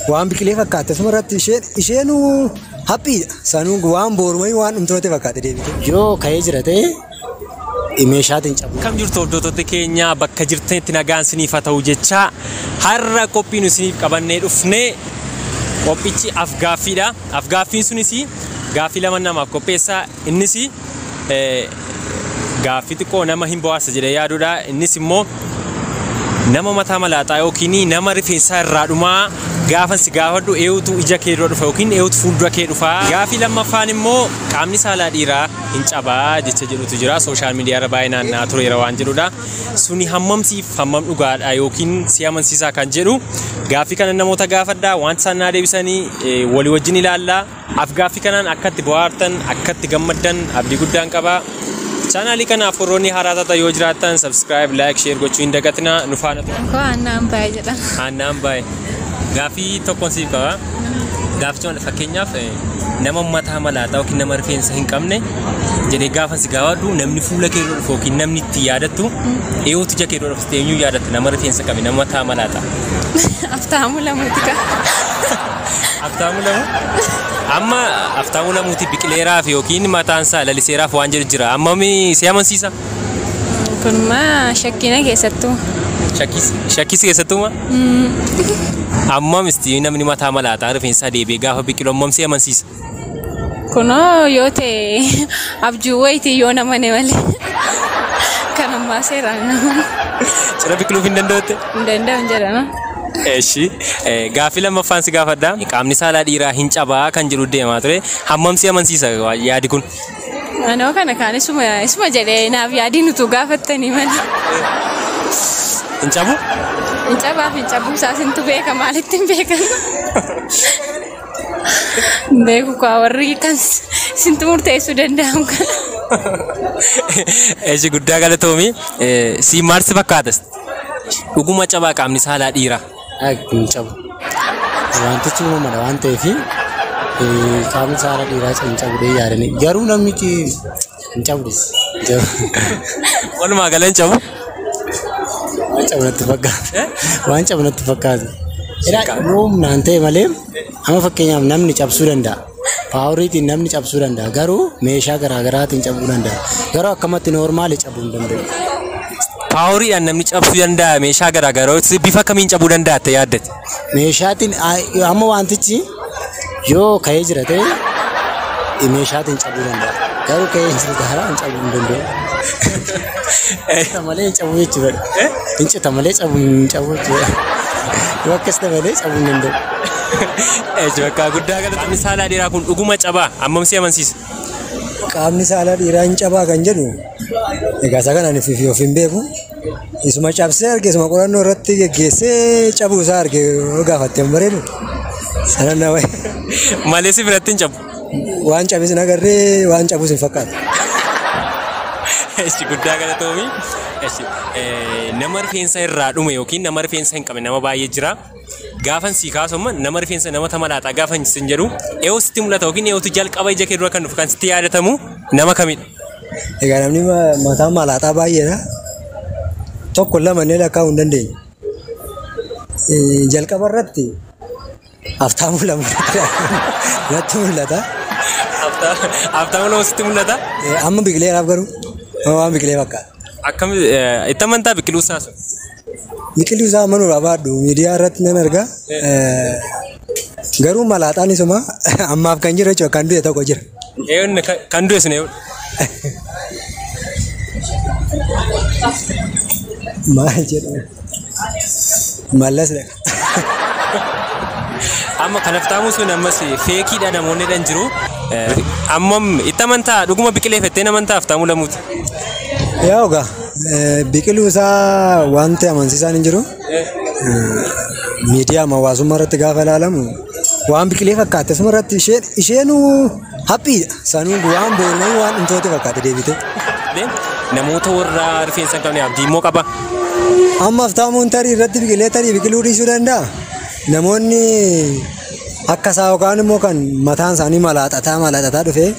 Waan biqilee fakkaate asumarratti isheenuu haphiidha. Sanuu waan boorumanii waan dhumtoota fakkaate deebite. Yoo ka'ee jira ta'e meeshaatiin cabu. Kam jirtu hordoftoota keenya bakka jirtanitti nagaan isiniif haa ta'u jechaa har'a qophii nu isiniif qabannee dhufnee qophichi afgaaffiidha. Afgaaffiin sunis gaaffii lama namaaf qopheessaa. Innis gaaffii xiqqoo nama hin bohaarsa jedhee yaaduudha. Innis immoo nama mataa malaaxaa yookiin nama rifeensaa irraa dhumaa gaafan si gaafadhu eenyutu ija kee dura dhufa yookiin eenyutu fuuldura kee dhufa. Gaaffii lammaffaan immoo qaamni saalaa dhiiraa hin cabaa jecha jedhutu jira. Social media irra baay'ee naanna'aa tureera waan jedhudha. Suni hammam siif hammam dhugaadha yookiin si amansiisaa kan jedhu gaaffii kana namoota gaafadhaa waan isaan naa deebisanii walii wajjin ilaallaa. Afgaaffii kanaan akkatti bohaartan akkatti gammaddan abdii guddaan qaba. Chaanaalii kanaaf warroonni haaraa taatan yoo jiraattan subscribe, like, share gochuu hin dagatinaa. Nu faana tura. Koo Annaan Baay'ee jedhama. Annaan Baay'ee. Gaaffii tokkoon siif qaba. Gaaffichi fakkeenyaaf nama mataa malaaxaa yookiin nama rifeensa hin qabne jedhee gaafa si gaafadhu namni fuula kee dura dhufu yookiin namni itti yaadattu eenyutu ija kee dura dhufu eenyuu yaadatta nama rifeensa qabe nama mataa malaaxaa. Aftaamuu Lamuuti ka. Aftaamuu Lamuu? Amma Aftaamuu Lamuuti biqileeraaf yookiin mataan isaa laliseeraaf waan jedhu jira. Ammami si amansiisa? Kunuma shakkina keessattuu. Shakkisi keessattuu ma? Ammam isti namni mataa malaaxaa rifeensa deebi'ee gaafa biqilu ammam si amansiisa? Kunoo yoo ta'e abjuu wayitii yoo namane malee. Kan ammaa seeraan nama. Cira biqiluuf hin danda'utte? Hin danda'u hin jedhama. Eshi gaaffii lammaffaan si gaafadha. Qaamni saalaa dhiiraa hin cabaa kan jedhu deemaa ture. Hammam si amansiisa yaadi kun? Anoo kana kaan isuma jedhee naaf yaadii nutu gaafattanii malee. Hin cabu? Hin cabaaf hin cabuu isaas hintu beeka maalitti hin beekan. Beeku kaa warri kan sintu murteessuu danda'amu kana. Eshi guddaa galatoomi. Si maal si fakkaata? Dhuguma cabaa qaamni saalaa dhiiraa? Hin cabu. Wantichi uumamadha waan ta'eef qaamni saalaa dhiiraa hin cabu yaadanii. Garuu namni hin cabnes. Walumaa gala hin cabu? Waan cabu natti fakkaata. Waan cabu natti fakkaata. Yoo humnaan ta'e malee amma fakkeenyaaf namni cabsuu danda'a. Paawuriitiin namni cabsuu danda'a. Garuu meeshaa garaagaraatiin cabuu danda'a. Garuu akkamatti noormaali cabuu hin danda'u. Paawuriidhaan namni cabsuu danda'a meeshaa garaagaraa bifa kamiin cabuu danda'a ta'e yaaddate? Meeshaatiin amma wantichi yoo ka'ee jira ta'e meeshaatiin cabuu danda'a. Garuu ka'ee hin jiru taanaan cabuu hin danda'u. Incita malee hin cabuu jechuudha. Incita malee cabuu hin cabuu jechuudha. Yoo akkas ta'e malee cabuu hin danda'u. Eeji bakka guddaa galata. Qaamni saalaa dhiiraa kun dhuguma cabaa hammam si amansiisa? Qaamni saalaa dhiiraa hin cabaa kan jedhu egaa isa kana ani of hin beeku. Isuma cabsee arge isuma qorannoo irratti geggeessee cabuu isaa arge yoo gaafatte hin bareedu. Sana nama. Malee si biratti hin cabu? Waan cabis hin agarree waan cabus hin fakkaatu. Eeshi guddaa galatoomi. Eeshi nama rifeensa irraa dhume yookiin nama rifeensa hin qabne nama baay'ee jira. Gaafan si kaasuma nama rifeensa nama malaaxaa gaafan sin jedhu eenyu sitti mul'ata yookiin eenyutu jalqaba ija kee dura kan dhufu kan sitti yaadatamu nama kamidha? Egaa namni mataa malaaxaa baay'eedha. Tokko lama illee lakkaa'uu hin dandeenye. Jalqaba irratti Aftaamuu Lamuu natti mul'ata. Aftaamuu Lamuu sitti mul'ata? Amma biqileeraaf garuu waan biqilee fakkaata. Akkam itti amantaa biqiluu isaa sun? Biqiluu isaa amanuudhaaf baadhu miidiyaa irratti nan arga. Garuu malaaxaan isuma ammaaf kan jiru jechuudha kan du'e tokko jira. Eenyu kan du'e sun eenyu? Maal jedhama? Mallas dha. Amma kan Aftaamuu sun ammas feekiidha namoonni jedhan jiru. Ammam itti amantaa dhuguma biqilee fettee amantaa Aftaamuu Lamuuti? Yaa ogaa biqiluu isaa wanti amansiisaan hin jiru. Miidiyaa hawaasummaa irratti gaafa ilaalamu waan biqilee fakkaate asuma irratti isheenuu haphiidha. Sanuu waan boorumanii waan dhumtoota fakkaate deebite. Namoota warra rifeensa hin qabne abdii immoo qaba. Amma Aftaamuun tarii irratti biqilee tarii biqiluu dhiisuu danda'a. Namoonni akka isaa yookaan immoo kan mataan isaanii malaaxataa dhufee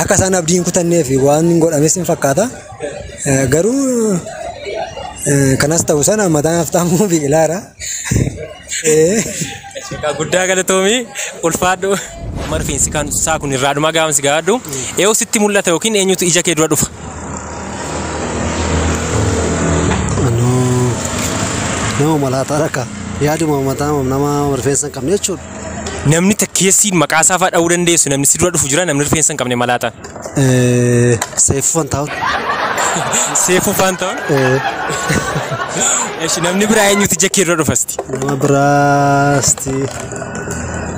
akka isaan abdii hin kutanneef waan godhames hin fakkaata. Garuu kanas ta'u sana mataan Aftaamuu biqilaadha. Guddaa galatoomii, ulfaadhu. Amma rifeensi kan isaa kun irraa dhumaa gaafa si gaafadhu eenyu sitti mul'ata yookiin eenyutu ija kee dura dhufa? Anoo nama malaataa dhaka. Yaaduma mataa nama rifeensa hin qabne jechuudha. Namni takkeessiin maqaa isaa fa'aa dha'uu dandeessu, namni si dura dhufu jira, namni rifeensa hin qabne malaataan? Seefuu Fantaa'uun. Seefuu Fantaa'uun? Eshi, namni biraa eenyutu ija kee dura dhufasti? Nama biraasti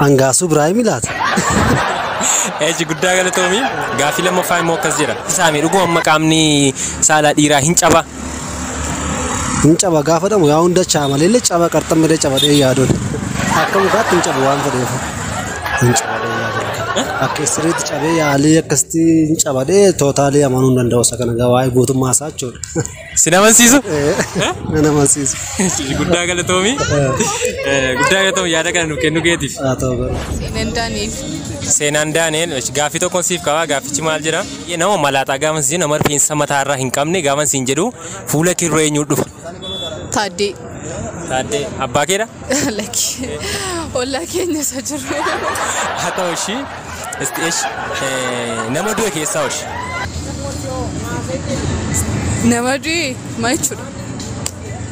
Angaasuu Biraayim laata? Eeji, guddaa galatoomii. Gaaffii lammaffaa immoo akkas jedha. Saami, dhuguma amma qaamni saalaa dhiiraa hin caba? Hin caba gaafa dhamu yaa hunda chaa malee caba qarxammadee cabadhee yaaduun. Akka mukaatti hin cabu waan fedheef. Hin cabadhee yaaduun. Akka sirriitti cabee yaalii akkasitti hin cabadhee tootaalii amanuu hin danda'u isa kana waa'ee guutummaa isaa jechuudha. Si amansiisu? Nan amansiisu. Guddaa galatoomii. Guddaa galatoomii yaada kana nuuf kennuu keetiif. Haa ta'u garuu. Seenaan Daani'el. Seenaan Daani'el, gaaffii tokkoon siif qaba. Gaaffichi maal jedha? Nama malaaxaa gaafa siin, nama rifeensa mataarraa hin qabne gaafa siin jedhu, fuula kee dura eenyu dhufa? Taaddee. Taaddee abbaa keedha? Lakki. Ollaa keenya isa jiru. Haa ta'u, ishii. Isti ishi nama du'e keessaa ishii. Nama du'e maal jechuudha?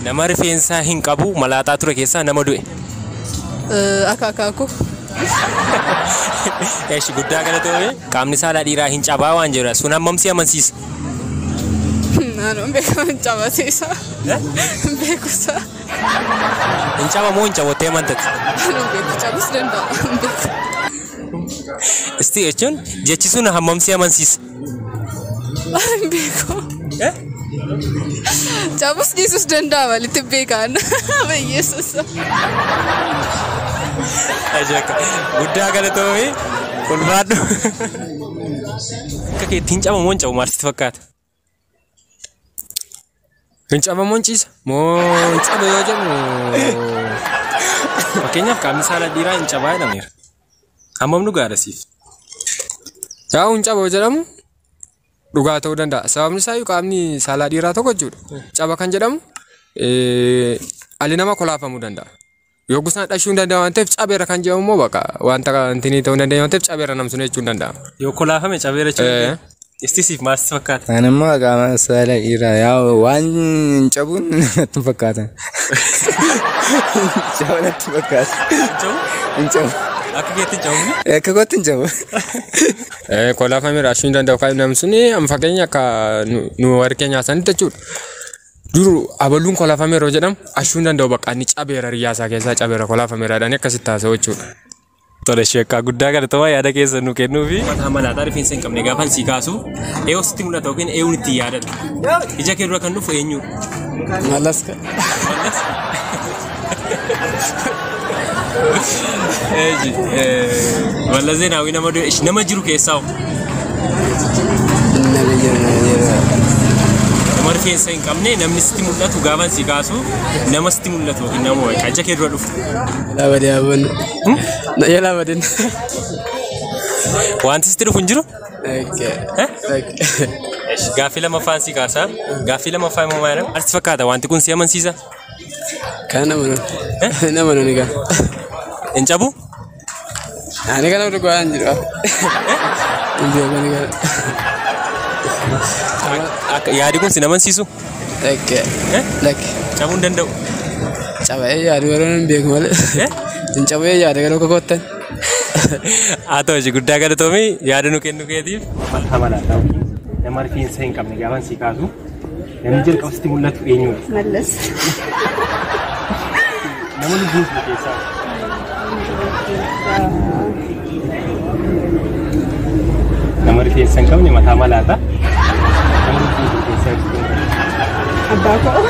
Nama rifeensa hin qabu malaaxaa ture keessaa nama du'e. Akaakaakuu. Eshi, guddaa galatoomii. Qaamni saalaa dhiiraa hin cabaa waan jedhudha. Sun hammam si amansiisa? Naannoon beekamu hin cabateessa. Beekusa. Hin caba moo hin cabottee amantati? Naannoon beeku cabus danda'a. Beeku. Isti jechuun jechi sun hammam si amansiisa? Beeku. Cabus dhiisus danda'a, walitti beekaan. Bayyeessus. Guddaa galatoomii, ulfaadhu. Akka keetti hin caba moo hin cabu, maal sitti fakkaata? Hin caba moo hin ciisa? Moo hin caba yoo jennu? Fakkeenyaaf qaamni saalaa dhiiraa hin cabaa jedhameera. Hammam dhugaadha siif? Yaa, hin caba yoo jedhamu dhugaa ta'uu danda'a. Sababni isaa qaamni saalaa dhiiraa tokko jechuudha. Caba kan jedhamu alli nama kolaafamuu danda'a. Yoo gosaan dhashuu hin danda'a waan ta'eef, cabeera kan jedhamu immoo bakka wanta intini ta'uu hin dandeenye waan ta'eef, cabeera namsun jechuu hin danda'ama. Yoo kolaafame cabeera jechuudha. Isti siif maal sitti fakkaata? Ani immoo qaama saala dhiiraa yaa waan hin cabuun natti hin fakkaatan. Cabu natti fakkaata. Cabu? Hin cabu. Akka keetti hin cabumne? Akka kootti hin cabu. Kolaafameera ashuu hin danda'u kan namni sun amma fakkeenya akka nu warri keenya haasanitti jechuudha. Dur abaluun kolaafameera yoo jedhamu ashuu hin danda'u, bakka inni cabeera, riyyaa isaa keessaa cabeera, kolaafameera jedhanii akkasitti haasa'u jechuudha. Tole, sheekkaa, guddaa galatoomaa yaada keessa nu kennuufi. Mataa malaataa rifeensa hin qabne gaafa sii kaasu eeyyuu sitti mul'ata yookiin eeyyuun ittiin yaadatu? Ija kee dura kan dhufu eenyudha? Mallaska. Eeji, Mallas Zeenaawii nama du'e, nama jiru keessaa hoo? Nama jiru, nama jiru. Nama rifeensa hin qabne namni sitti mul'atu gaafa sii kaasu, nama sitti mul'atu yookiin nama wayii ija kee dura dhufu. Yalaa badee abboon. Yalaa badeen. Wanti sitti dhufu hin jiru? Okay. Eesh, gaaffii lammaffaan sii kaasa. Gaaffii lammaffaa immoo maal jedhama? Maal sitti fakkaata? Wanti kun si amansiisa? Kan nama nuuni. Nama nuuni kan. Hin cabu? Ani kana dhugaa hin jiru. Hin beeku ani kana. Akka yaadi kun si amansiisu? Okay. Lakki. Cabuu hin danda'u. Caba'ee yaadu garuu hin beeku malee. Hin cabee yaada garuu kokottan. Haa ta'u, ishee guddaa galatoomii yaada nu kennu keetiif. Mataa malaataa yookiin nama rifeensa hin qabne gaafa sii kaasu namni jalqaba sitti mul'atu eenyudha? Mallas. Nama lubbuun jiru keessaa. Nama rifeensa hin qabne, mataa malaataa. Nama lubbuun jiru keessaa sitti mul'atu. Abbaa koo.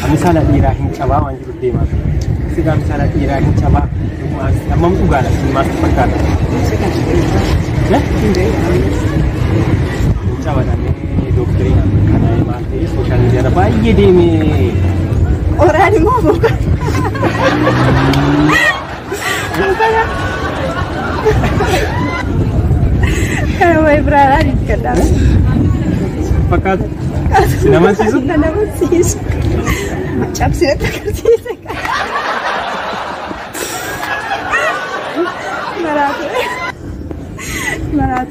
Qaamni saalaa dhiiraa hin cabaa waan jiruuf deemaa. Si qaamni saalaa dhiiraa hin cabaa. Hammam dhugaadha? Maal sitti fakkaata? Hin cabadhamee dooktarii kana maal ta'e social media irra baay'ee deemee. Qoraan immoo muka. Muka. Kana wayi biraadhaan itti gadhaame. Fakkaata? Si amansiisu? Na amansiisu. Cabsee agarsiise.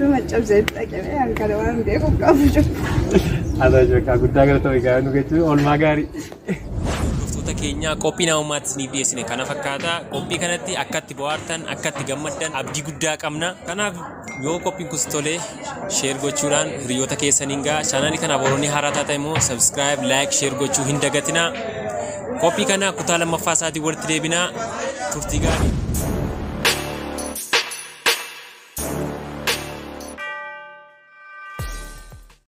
Isuma cabsee dhaqee an kana waan beeku qabu jiru. Haa ta'u jechuudha guddaa galatoomi gaarii nu jechuun oolmaa gaarii. Hordoftoota keenya qophii namummaatti isiniif dhiyeessine kana fakkaata. Qophii kanatti akka itti bohaartan, akka itti gammaddan abdii guddaa qabna. Kanaaf yoo qophiin kun tole share gochuudhaan hiriyoota keessaniin gahaa. Chaanaalii kanaaf warroonni haaraa taatan immoo subscribe, like, share gochuu hin dagatinaa. Qophii kana kutaa lammaffaa isaatiin walitti deebinaa. Turtii gaarii.